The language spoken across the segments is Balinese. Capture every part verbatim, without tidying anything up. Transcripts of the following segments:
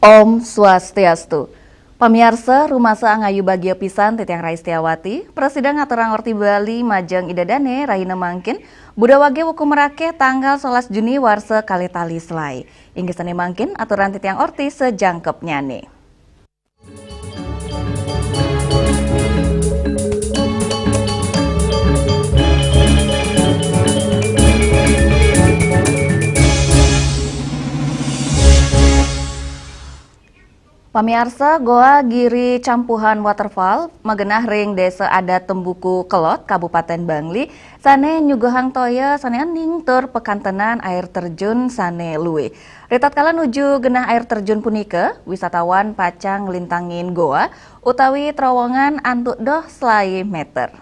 Om Swastiastu. Pamiarsa, rumasa angayu bagia pisan titiang Rai Setiawati, prasida ngaturang orti Bali majeng Ida Dane, rahina mangkin, Buda Wage wuku Merakeh tanggal solas Juni warsa kalih tali selae. Inggih sane mangkin, aturan titiang orti sajangkepnyane. Pamiarsa, Goa Giri Campuhan Waterfall magenah ring Desa Adat Tembuku Kelod, Kabupaten Bangli, sane nyuguhang toya sane ening tur pakantenan air terjun sane luih. Ritatkala nuju genah air terjun punika, wisatawan pacang nglintangin goa utawi terowongan antuk doh selae meter.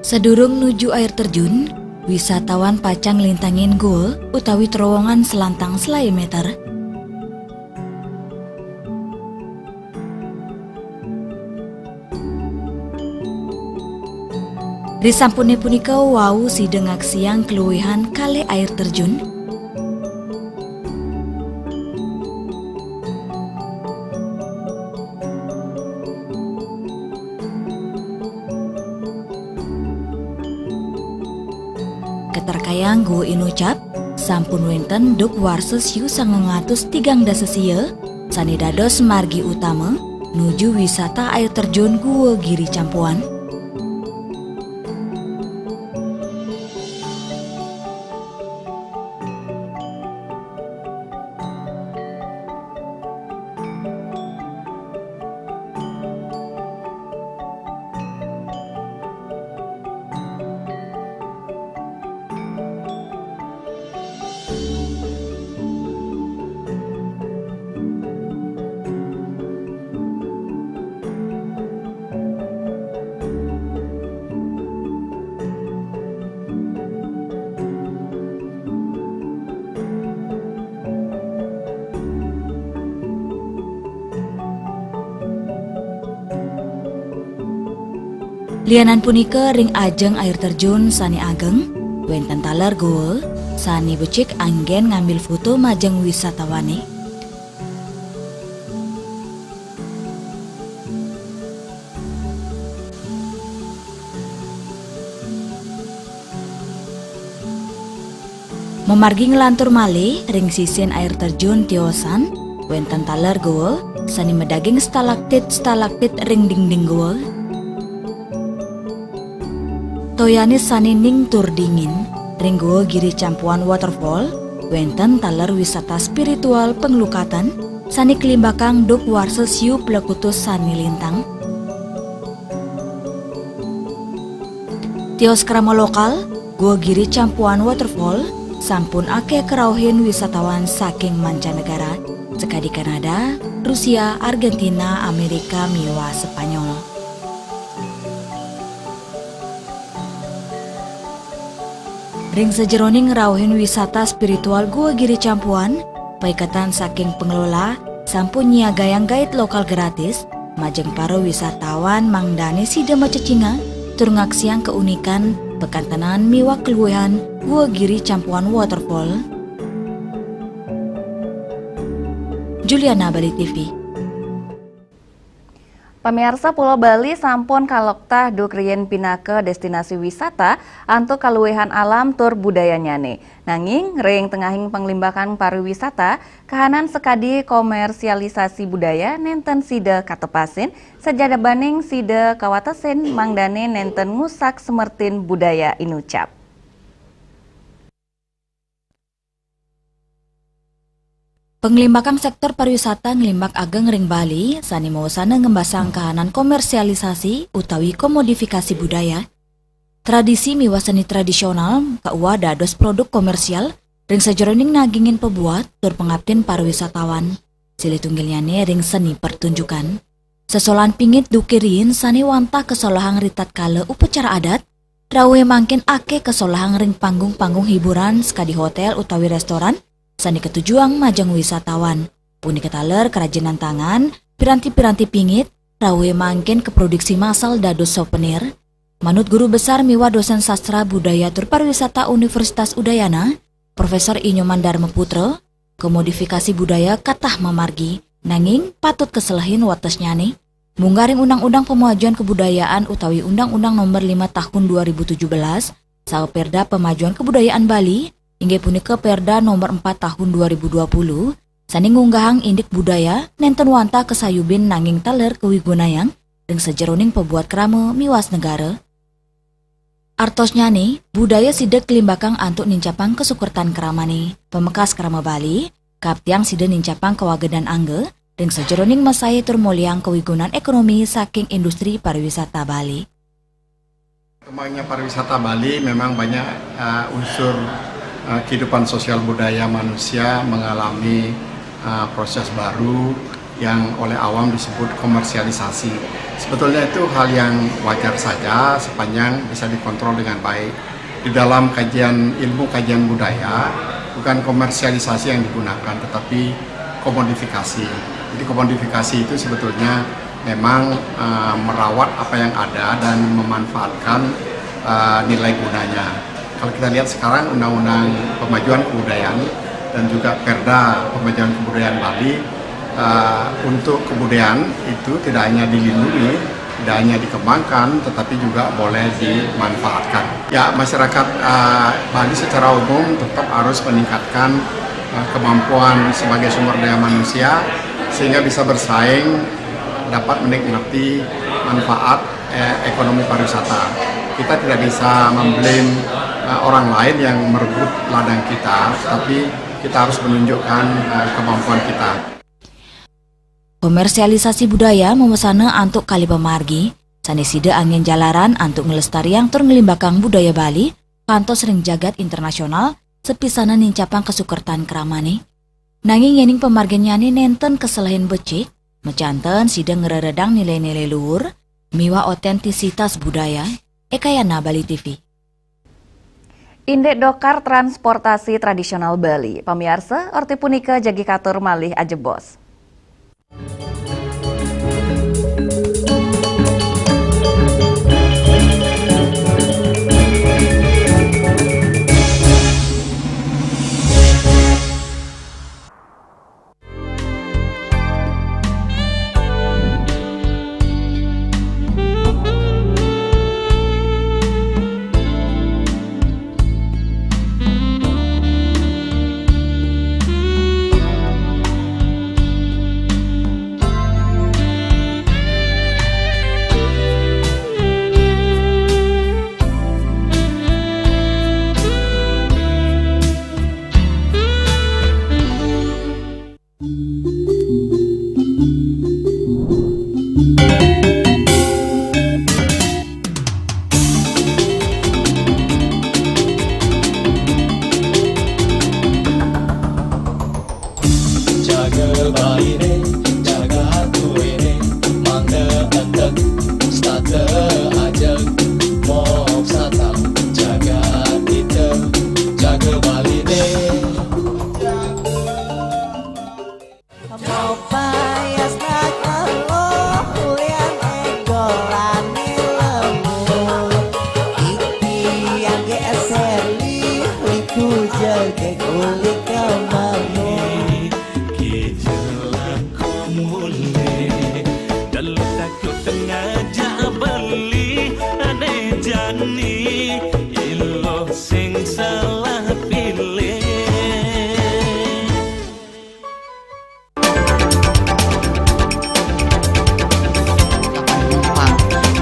Sadurung nuju air terjun, wisatawan pacang nglintangin goa utawi terowongan selantang selae meter. Risampune punika wau sida ngaksiang kaluihan kalih air terjun. Katarkayang Gua Inucap sampun wenten duk warsa siu sangang atus tigang dasa sia, sane dados margi utama nuju wisata air terjun Gua Giri Campuan. Lianan punika, ring ajeng air terjun sane ageng, wenten taler goa sane becik anggen ngambil foto majeng wisatawane. Mamargi nglantur malih ring sisin air terjun tiosan, wenten taler goa sane madaging stalaktit-stalaktit ring dingding goa. Toyane sane ning tur dingin, ring Goa Giri Campuan Waterfall, wenten taler wisata spiritual panglukatan sane kalimbakang duk warsa siu plekutus sane lintang. Tios krama lokal, Goa Giri Campuan Waterfall sampun akeh karauhin wisatawan saking mancanegara, sakadi Kanada, Rusia, Argentina, Amerika, miwah Spanyol. Ring sajeroning ngrauhin wisata spiritual Goa Giri Campuan, paiketan saking pengelola sampun nyiagayang guide lokal gratis, majeng para wisatawan mangdane sida macecinga tur ngaksiang keunikan, pakantenan miwah kaluihan Gua Giri Campuan Waterfall. Juliana, Bali T V. Pamiarsa, Pulau Bali sampun kaloktah duk riin pinaka destinasi wisata antuk kaluihan alam tur budayanyane. Nanging, ring tengahing panglimbakan pariwisata, kahanan sakadi komersialisasi budaya nenten sida katepasin, sajabaning sida kawatesin mangdane nenten ngusak semertin budaya inucap. Panglimbakang sektor pariwisata nglimbak ageng ring Bali, sane mawasana ngembasang kahanan komersialisasi utawi komodifikasi budaya. Tradisi miwah seni tradisional kauwah dados produk komersial ring sajeroning nagingin pabuat tur pangaptin para wisatawan. Silih tunggilnyane ring seni pertunjukan. Sesolahan pingit duke riin sane wantah kasolahang ritatkala upacara adat, rauhe mangkin akeh kasolahang ring panggung-panggung hiburan sakadi hotel utawi restoran sane katujuang majeng wisatawan. Punika taler kerajinan tangan, piranti-piranti pingit, rauhe mangkin kaproduksi massal dados souvenir. Manut Guru Besar miwah Dosen Sastra Budaya tur Pariwisata Universitas Udayana, Profesor I Nyoman Darma Putra, komodifikasi budaya katah mamargi, nanging patut kaselehin watesnyané. Munggah ring Undang-Undang Pemajuan Kebudayaan utawi Undang-Undang Nomor lima Tahun dua ribu tujuh belas, saha Perda Pemajuan Kebudayaan Bali, inggih punika Perda Nomor empat Tahun dua ribu dua puluh, sané ngunggahang indik budaya nénten wantah kasayubin nanging taler kawigunayang ring sajeroning pabuat krama miwah negara. Artosnyané, budaya sida kalimbakang antuk nincapang kasukertan kramané. Pamekas krama Bali, kaaptiang sida nincapang kawagedan angga ring sajeroning masaé tur molihang kawigunan ékonomi saking industri pariwisata Bali. Kembangnya pariwisata Bali memang banyak, eh, unsur, eh, kehidupan sosial budaya manusia mengalami, eh, proses baru yang oleh awam disebut komersialisasi. Sebetulnya itu hal yang wajar saja sepanjang bisa dikontrol dengan baik. Di dalam kajian, ilmu kajian budaya, bukan komersialisasi yang digunakan, tetapi komodifikasi. Jadi komodifikasi itu sebetulnya memang, eh, merawat apa yang ada dan memanfaatkan, eh, nilai gunanya. Kalau kita lihat sekarang, Undang-Undang Pemajuan Kebudayaan dan juga Perda Pemajuan Kebudayaan Bali, eh, untuk kebudayaan itu tidak hanya dilindungi, tidak hanya dikembangkan, tetapi juga boleh dimanfaatkan. Ya, masyarakat, eh, Bali secara umum tetap harus meningkatkan, eh, kemampuan sebagai sumber daya manusia sehingga bisa bersaing, dapat menikmati manfaat, eh, ekonomi pariwisata. Kita tidak bisa memblame, eh, orang lain yang merebut ladang kita, tapi kita harus menunjukkan, eh, kemampuan kita. Komersialisasi budaya mawasana antuk kalih pamargi, sané sida anggén jalaran antuk nglestariang tur nglimbakang budaya Bali kantos ring jagat internasional, sapisanan nincapang kasukertan kramané. Nanging yéning pamarginnyané nénten kaselehin becik, majanten sida ngreredang nilai-nilai luhur miwah otentisitas budaya. Eka Yana, Bali T V. Indik dokar transportasi tradisional Bali. Pamiarsa, orti punika jagi katur malih ajebos. Jaga baline, jaga atuine, mangda entek, stata ajeg, mok satang, jaga ita, jaga baline.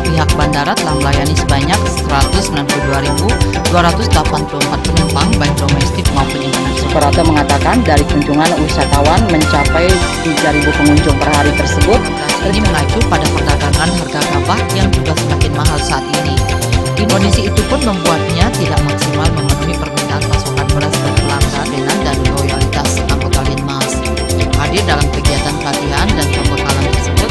Pihak bandara telah melayani sebanyak seratus sembilan puluh dua ribu dua ratus delapan puluh empat penumpang, baik domestik maupun internasional. Suprapto mengatakan, dari kunjungan wisatawan mencapai tiga ribu pengunjung per hari tersebut. Ini mengacu pada perdagangan harga gabah yang juga semakin mahal saat ini. Kondisi itu pun membuatnya tidak maksimal memenuhi permintaan pasokan beras ke pelanggan dan loyalitas anggota Linmas. Hadir dalam kegiatan pelatihan dan pembekalan tersebut,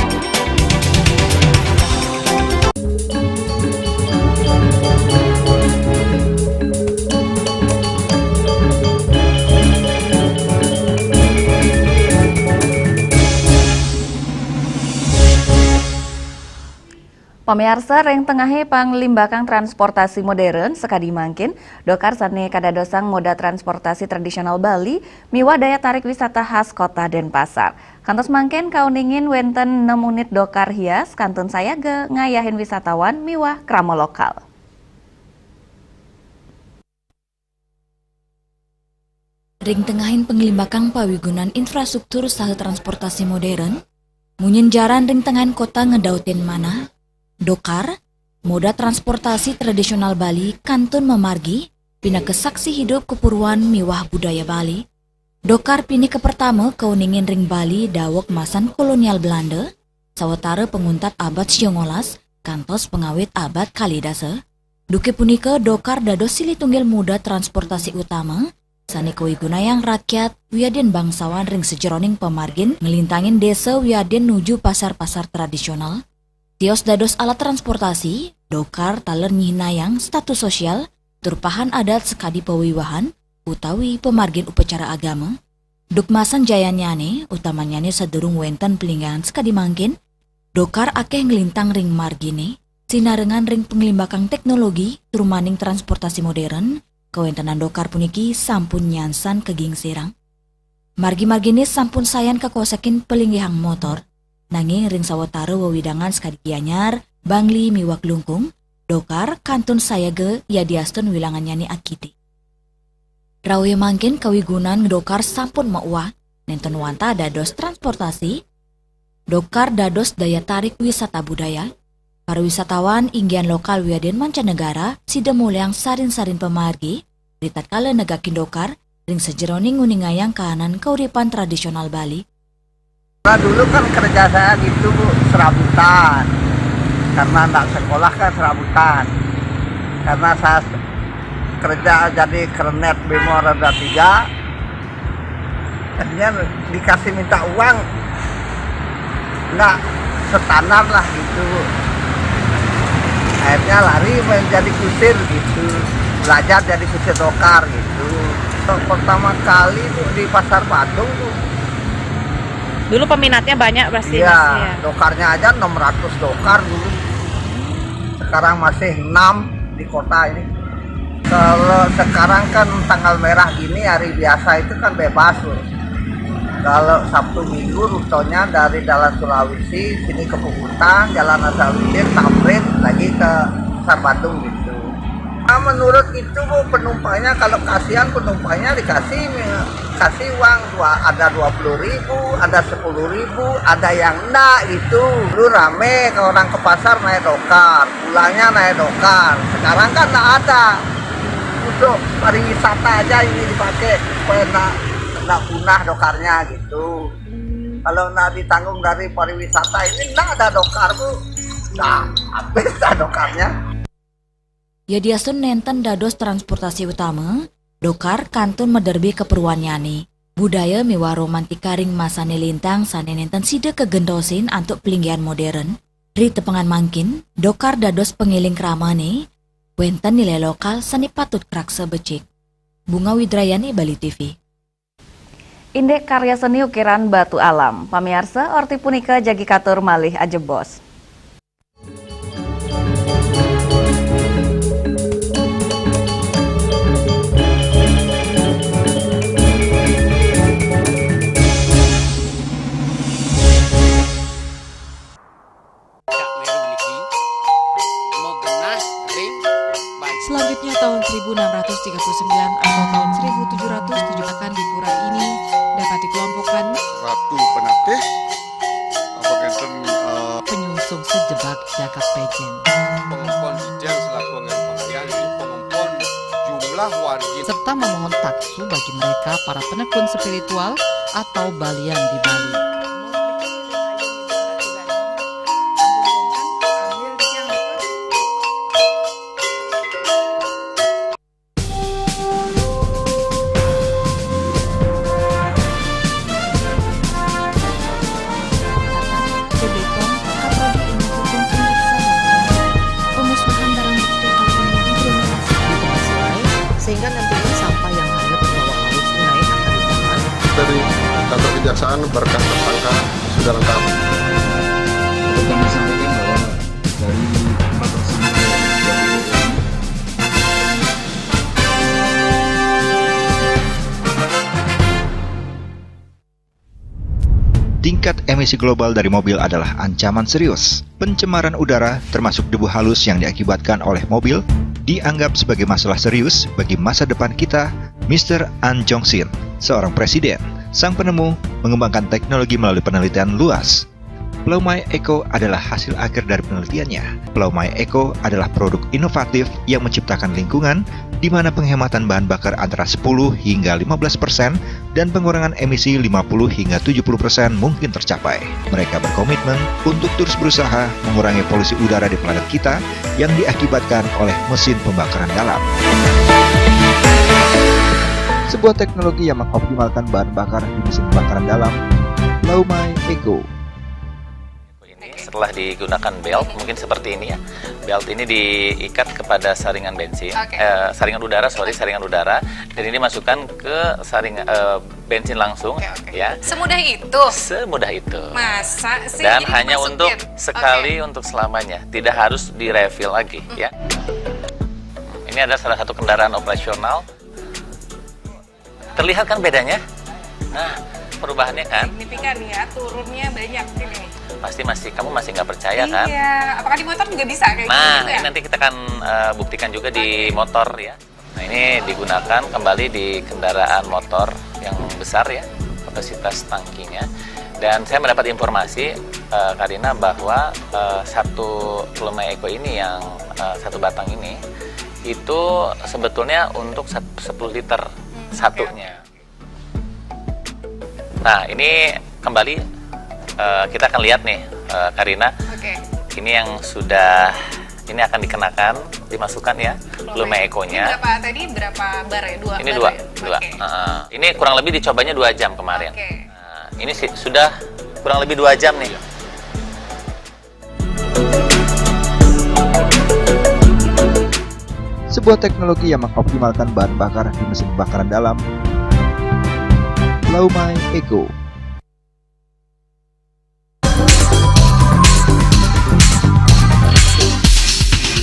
Pamiarsa, ring tengahé panglimbakang transportasi modern sakadi mangkin, Dokar sané kadadosang moda transportasi tradisional Bali miwah daya tarik wisata khas Kota Denpasar. Kantos mangkin kauningin wénten enam unit Dokar hias kantun sayaga ngayahin wisatawan miwah krama lokal. Ring tengahing panglimbakang pawigunan infrastruktur saha transportasi modern, munyin jaran ring tengahing kota ngedautin manah, Dokar, moda transportasi tradisional Bali kantun mamargi, pinaka saksi hidup kapurwan miwah budaya Bali. Dokar pinih kapertama kauningin ring Bali daweg masan kolonial Belanda, sawatara panguntat abad siangolas kantos pangawit abad kalih dasa. Duke punika, Dokar dados silih tunggil moda transportasi utama sané kawigunayang rakyat wiadin bangsawan ring sajeroning pamargin nglintangin désa wiadin nuju pasar-pasar tradisional. Tios dados alat transportasi, Dokar taler nyihnayang status sosial tur pahan adat sakadi pawiwahan utawi pamargin upacara agama. Duk masan jayannyané, utamannyané sadurung wénten palinggihan sakadi mangkin, Dokar akéh nglintang ring marginé, sinarengan ring panglimbakang teknologi tur maning transportasi modern, kawéntenan Dokar puniki sampun nyansan kagingsirang. Margi-marginé sampun sayan kakosekin palinggihang motor, nanging ring sawatara wewidangan sakadi Gianyar, Bangli miwah Klungkung, Dokar kantun sayaga yadiastun wilangannyané akidi. Rauhé mangkin kawigunan Dokar sampun mauwah, nénten wantah dados transportasi, Dokar dados daya tarik wisata budaya. Para wisatawan inggihan lokal wiadin mancanegara sida molihang sarin-sarin pamargi, ritatkala negakin Dokar ring sajeroning nguningayang kahanan kauripan tradisional Bali. Nah, dulu kan kerja saya gitu, Bu, serabutan. Karena ndak sekolah kan serabutan. Karena saya kerja jadi kernet Bemo Roda Tiga, akhirnya dikasih minta uang nggak standar lah gitu. Akhirnya lari menjadi kusir gitu, belajar jadi kusir Dokar gitu. Pertama kali tuh di Pasar Badung tuh. Dulu peminatnya banyak pasti, iya, Mas, iya. Dokarnya aja enam ratus dokar dulu. Sekarang masih enam di kota ini. Kalau sekarang kan tanggal merah gini, hari biasa itu kan bebas, loh. Kalau Sabtu Minggu rutenya dari Jalan Sulawesi sini ke Puputan, Jalan Asawitir, Tamrin, lagi ke Pasar Badung gitu. Nah, menurut itu, Bu, penumpangnya, kalau kasihan penumpangnya dikasih kasih uang dua, ada dua puluh ribu, ada sepuluh ribu, ada yang enggak gitu. Dulu rame, kalau orang ke pasar naik dokar, pulangnya naik dokar. Sekarang kan enggak ada. Untuk pariwisata aja ini dipakai supaya enggak, enggak punah dokarnya gitu. Kalau enggak ditanggung dari pariwisata ini, enggak ada dokar, Bu. Nah, habis dah dokarnya. Yadiastun nénten dados transportasi utama, dokar kantun maderbe kaperwannyané. Budaya miwah romantika ring masané lintang sané nénten sida kagentosin antuk palinggihan modern. Ri tepengan mangkin, dokar dados pangéling kramané, wénten nilai lokal sané patut karaksa becik. Bunga Widrayani, Bali T V. Indik karya seni ukiran batu alam. Pamiarsa, orti punika jagi katur malih ajebos. Cak Meru niki magenah ring Bali. Selanjutnya, tahun seribu enam ratus tiga puluh sembilan atau tahun seribu tujuh ratus tujuh akan di pura ini dapat dikelompokkan Ratu Penatih, apa ngenten, eh, penyungsung sejebag jagat pejen. Pengempon sidang selaku anggaran pengalian, jadi pengempon jumlah wargi. Serta memohon taksu bagi mereka para penekun spiritual atau balian di Bali. Pemusnahan barang bukti ataupun di rumah. Sehingga nantinya sampah yang hanyut di bawah arus sungai akan ditahan. Dari kantor kejaksaan, berkas tersangka sudah lengkap. Kami sampaikan bahwa dari Tingkat emisi global dari mobil adalah ancaman serius. Pencemaran udara, termasuk debu halus yang diakibatkan oleh mobil, dianggap sebagai masalah serius bagi masa depan kita. Mister An Jong Sin, seorang presiden, sang penemu, mengembangkan teknologi melalui penelitian luas. Plow My Eco adalah hasil akhir dari penelitiannya. Plow My Eco adalah produk inovatif yang menciptakan lingkungan di mana penghematan bahan bakar antara sepuluh hingga lima belas persen dan pengurangan emisi lima puluh hingga tujuh puluh persen mungkin tercapai. Mereka berkomitmen untuk terus berusaha mengurangi polusi udara di planet kita yang diakibatkan oleh mesin pembakaran dalam. Sebuah teknologi yang mengoptimalkan bahan bakar di mesin pembakaran dalam. Plow My Eco. Ini setelah digunakan belt, mungkin seperti ini ya. Belt ini diikat kepada saringan bensin, Oke. eh, saringan udara, sorry, saringan udara, dan ini masukkan ke saring eh, bensin langsung, Oke, oke. Ya. Semudah itu. Semudah itu. Masa sih? Dan Jadi hanya dimasukin? Untuk sekali Oke. Untuk selamanya, tidak harus di-refill lagi, ya. Ini ada salah satu kendaraan operasional. Terlihat kan bedanya? Nah, perubahannya kan? Signifikan ya, turunnya banyak ini. Pasti masih, kamu masih nggak percaya kan? Iya, apakah di motor juga bisa kayak Nah, gitu ini ya? Nanti kita akan eh, buktikan juga di motor, ya. Nah, ini digunakan kembali di kendaraan motor yang besar, ya, kapasitas tangkinya. Dan saya mendapat informasi, eh, Karina, bahwa eh, satu Plow My Eco ini yang eh, satu batang ini itu sebetulnya untuk sat- sepuluh liter Hmm, satunya. Nah, ini kembali eh, kita akan lihat nih, eh, Karina. Oke. Ini yang sudah, ini akan dikenakan, dimasukkan, ya, Plow My Eco-nya. Ini berapa tadi? Berapa bar ya? Dua Ini bar dua, ya? dua. Oke. Heeh. Ini kurang lebih dicobanya dua jam kemarin. Oke. Nah, ini sih sudah kurang lebih dua jam nih. Sebuah teknologi yang mengoptimalkan bahan bakar di mesin pembakaran dalam. Plow My Eco.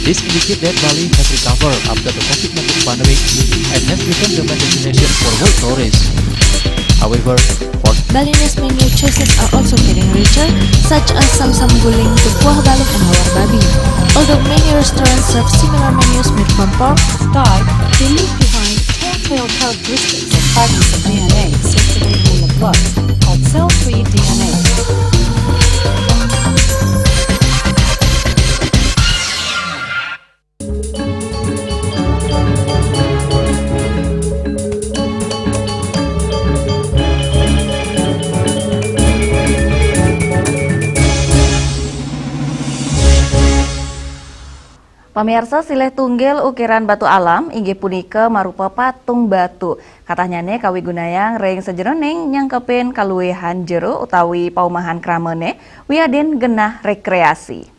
This indicates that Bali has recovered after the COVID nineteen pandemic and has become the main destination for world tourists. However, for Balinese menu choices are also getting richer, such as samsam guling, kuah balung, and hawar babi. Although many restaurants serve similar menus made from pork, Start, they leave behind telltale characteristics of fragments of D N A circulating in the blood, called cell-free D N A. Pamiarsa, silih tunggil ukiran batu alam inggih punika marupa patung batu. Katahnyane kawigunayang ring sajeroning nyangkepin kaluihan jero utawi paumahan kramane wiadin genah rekreasi.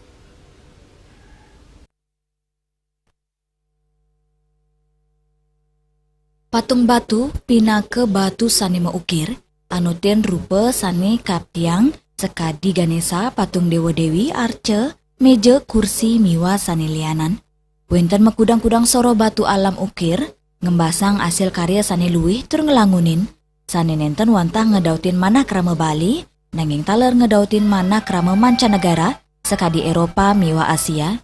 Patung batu pinaka batu sane maukir, anutin rupa sane kaptiang sakadi Ganesa, patung dewa-dewi, arca, meja, kursi, miwah sane lianan. Wenten makudang-kudang soroh batu alam ukir, ngembasang asil karya sane luih tur nglangunin, sane nenten wantah ngedautin manah krama Bali, nanging taler ngedautin manah krama mancanegara, sakadi Eropa miwah Asia.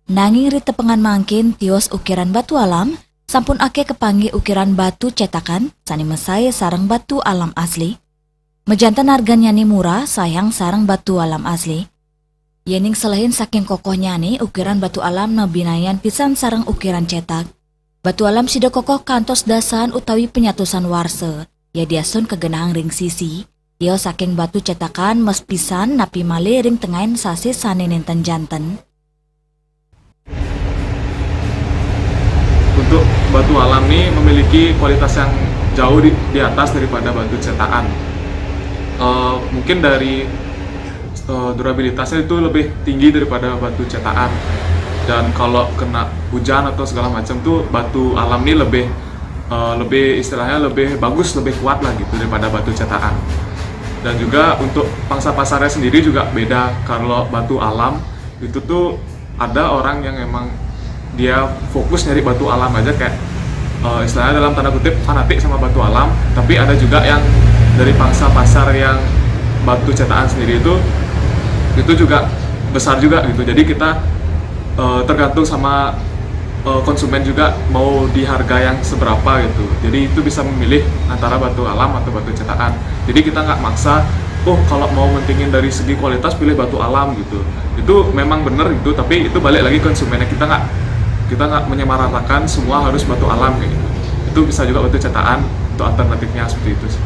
Nanging ri tepengan mangkin tios ukiran batu alam, sampun akeh kapanggih ukiran batu cetakan sane mesai sareng batu alam asli. Majanten argannyane murah sayang sareng batu alam asli. Yening selehin saking kokohnyane, ukiran batu alam nabinayan pisan sareng ukiran cetak. Batu alam sida kokoh kantos dasan utawi penyatusan warsa, yadiastun kagenahang ring sisi. Tios saking batu cetakan mes pisan napi malih ring tengahin sasih sane nenten janten. Untuk batu alam ini memiliki kualitas yang jauh di, di atas daripada batu cetakan. Eh, mungkin dari eh, durabilitasnya itu lebih tinggi daripada batu cetakan. Dan kalau kena hujan atau segala macam tuh batu alam ini lebih eh, lebih istilahnya lebih bagus, lebih kuat lah gitu daripada batu cetakan. Dan juga untuk pangsa pasarnya sendiri juga beda. Kalau batu alam itu tuh ada orang yang emang dia fokus nyari batu alam aja, kayak eh, istilahnya dalam tanda kutip fanatik sama batu alam, tapi ada juga yang dari pangsa pasar yang Batu cetakan sendiri itu itu juga besar juga gitu. Jadi kita eh, tergantung sama eh, konsumen juga mau di harga yang seberapa gitu. Jadi itu bisa memilih antara batu alam atau batu cetakan. Jadi kita nggak maksa, oh kalau mau mentingin dari segi kualitas pilih batu alam gitu. Itu memang benar gitu, tapi itu balik lagi konsumennya, kita nggak kita nggak menyamaratakan semua harus batu alam kayak gitu. Itu bisa juga batu cetakan, itu alternatifnya seperti itu sih.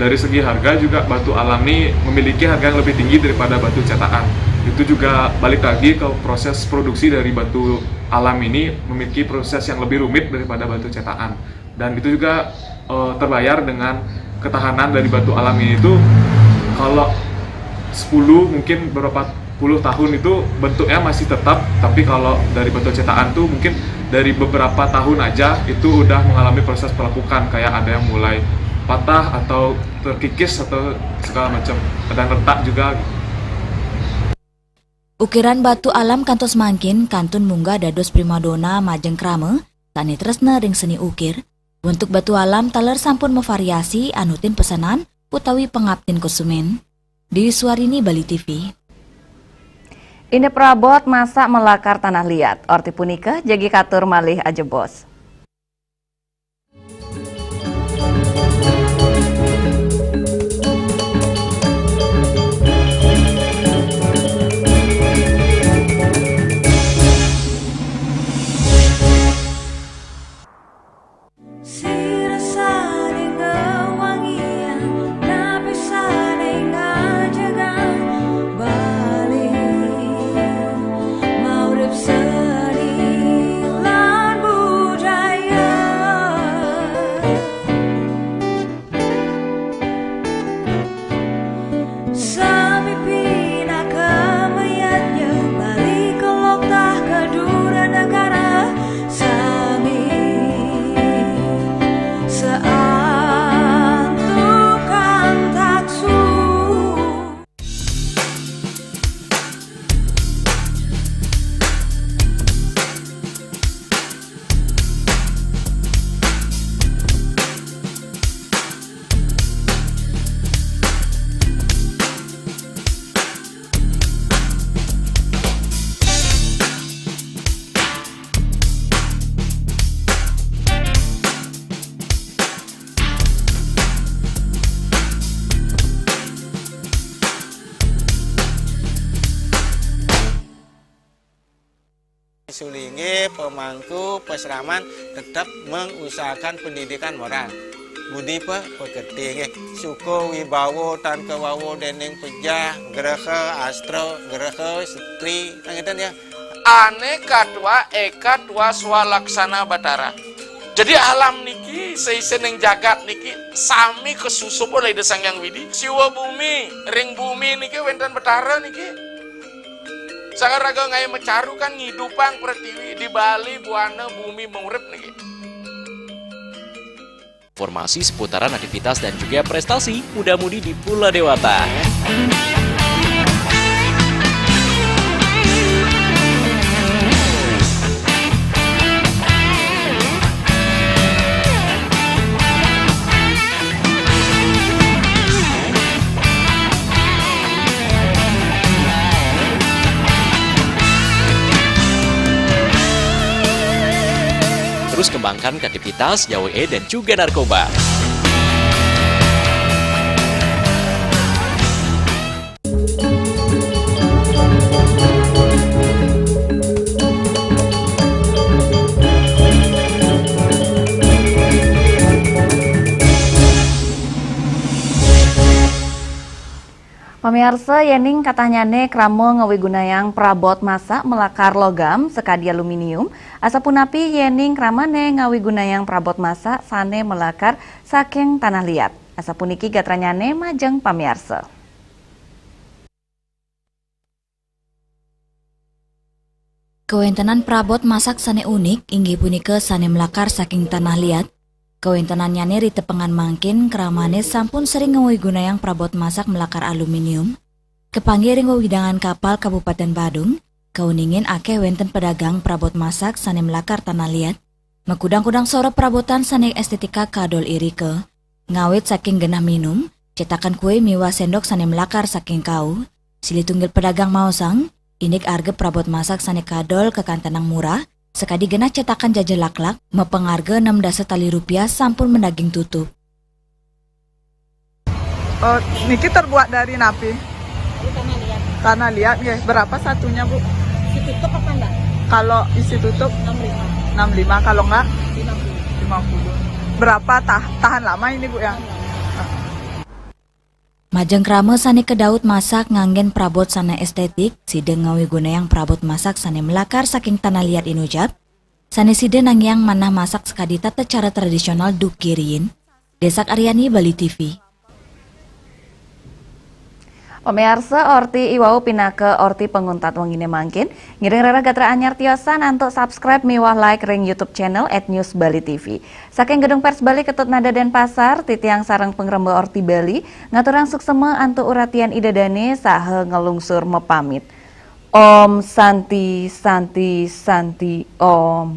Dari segi harga juga batu alam nih memiliki harga yang lebih tinggi daripada batu cetakan. Itu juga balik lagi ke proses produksi dari batu alam ini memiliki proses yang lebih rumit daripada batu cetakan. Dan itu juga eh, terbayar dengan ketahanan dari batu alam ini itu kalau sepuluh mungkin berapa puluh tahun itu bentuknya masih tetap, tapi kalau dari batu cetakan tuh mungkin dari beberapa tahun aja itu udah mengalami proses pelepukan, kayak ada yang mulai patah atau terkikis atau segala macam, kadang retak juga gitu. Ukiran batu alam kantos mangkin kantun munggah dados primadona majeng krama sane tresna ring seni ukir. Untuk batu alam taler sampun mavariasi anutin pesanan utawi pangaptin konsumen. Dewi Suarini, Bali T V. Ine prabot masak melakar tanah liat. Orti punika jagi katur malih ajebos. Sulinge pemangku pesraman tetap mengusahakan pendidikan moral. Budi pe pekerti nggih. Suko wibawo tan kewawo dening pejah, greha astro, greha setri, ngeten ya. Ane katwa eka twa swalaksana batara. Jadi alam niki seisening jagat niki sami kesusup oleh Ida Sang Hyang Widi. Siwa bumi, ring bumi niki wenten betara niki. Sangaraga ngae mecaru kan ngidupang pertiwi di Bali buana bumi mengurip niki. Informasi seputaran aktivitas dan juga prestasi muda-mudi di Pula Dewata. Terus kembangkan kreativitas, gawe dan juga narkoba. Pamiarsa, yening katahnyane krama ngawigunayang prabot masak melakar logam sakadi aluminium, asapunapi yening kramane ngawigunayang prabot masak sane melakar saking tanah liat. Asapuniki gatranyane majeng pamiarsa. Kawentenan prabot masak sane unik inggih punika sane melakar saking tanah liat. Kawentenannyane ritepengan mangkin kramane sampun sering ngawigunayang prabot masak melakar aluminium. Kapanggih ring wewidangan Kapal Kabupaten Badung, kauningin akeh wenten pedagang prabot masak sane melakar tanah liat. Makudang-kudang sora prabotan sane estetika kadol irika, ngawit saking genah minum, Cetakan kue miwah sendok sane melakar saking kau, silih tunggil pedagang maosang, indik arga perabot masak sane kadol kakantenang murah, sakadi genah cetakan jajalaklak, mapangarga enam dasa tali rupiah sampun mendaging tutup. Oh, niki terbuat dari napi? Tanah liat nggih. Berapa satunya, Bu? Isi tutup apa enggak? Kalau isi tutup enam lima. Enam lima, kalau enggak? Lima puluh. Lima puluh. Berapa tah tahan lama ini, Bu, ya? Majeng krama sane kedaut masak nganggen prabot sane estetik, sida ngawigunayang prabot masak sane melakar saking tanah liat inucap, sane sida nangiang manah masak sakadi tata cara tradisional duki riin. Desak Aryani, Bali T V. Pamiarsa, orti iwau pinaka orti panguntat wengine mangkin. Ngiring rereh gatra anyar tiosan antuk subscribe miwah like ring YouTube channel at News Bali T V. Saking Gedung Pers Bali Ketut Nada Denpasar, titiang sareng pangremba Orti Bali ngaturang suksema antuk uratian Ida Dane saha ngelungsur mapamit. Om Santi, Santi, Santi, Om.